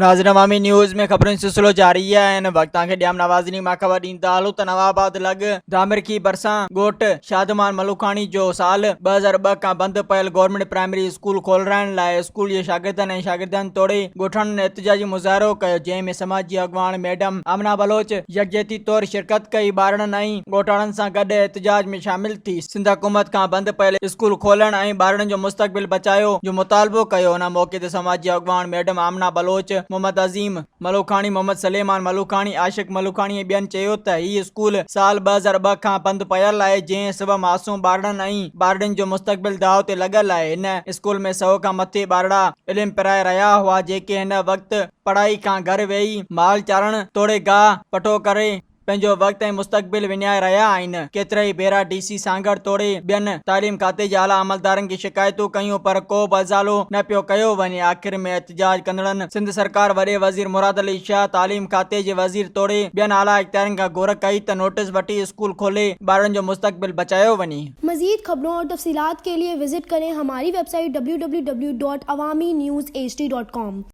ناظرين عوامي نيوز ۾ خبرن جو سلسلو جاري آهي هن وقت توهان کي ڄام نوازني مان خبر ڏيندا هلون ته نواب آباد لڳ ڌامرکي ڀرسان ڳوٺ شادمان ملوکاڻي جو سال 2002 کان بند پيل گورنمينٽ پرائمري اسڪول کولرائڻ لاء اسڪول جي شاگردن ۽ شاگردياڻين توڙي ڳوٺاڻن احتجاجي مظاهرو ڪيو جنهن ۾ سماجي اڳواڻ ميڊم آمنه بلوچ يڪجهتي طور شرڪت ڪئي ٻارڙن ۽ ڳوٺاڻن سان گڏ احتجاج ۾ شامل ٿي سنڌ حڪومت کان بند پيل اسڪول کولڻ ۽ ٻارڙن جو مستقبل بچايو جو مطالبو ڪيو ان موقعي تي سماجي اڳواڻ ميڊم آمنه بلوچ، محمد عظيم ملوکاڻي، محمد سليمان ملوکاڻي، عاشق ملوکاڻي ۽ ٻين چيو ته هي اسڪول سال 2002 کان بند پيل آهي جنهن سبب معصوم ٻارڙن ۽ ٻارڙين جو مستقبل داء تي لڳل آهي هن اسڪول ۾ سئو کان مٿي ٻارڙا علم پرائي رهيا هئا جيڪي هن وقت پڙهائي کان گهر ويهي مال چارڻ توڙي گاهه پٺو ڪري پنهنجو وقت ۽ مستقبل وڃائي رهيا آهن، ڪيترائي ڀيرا ڊي سي سانگهڙ توڙي ٻين تعليم کاتي جي اعليٰ عملدارن کي شڪايتون ڪيون پر ڪو به ازالو نه پيو ڪيو وڃي، آخر ۾ احتجاج ڪندڙن سنڌ سرڪار وڏي وزير مراد علي شاهه، تعليم کاتي جي وزير توڙي ٻين اعليٰ اختيارين کان گهر ڪئي ته نوٽيس وٺي اسڪول کولي ٻارڙن جو مستقبل بچايو وڃي. مزيد خبرون اور تفصيلات کے لئے وزٽ کریں ہماری web site www.awamiNewsHD.com.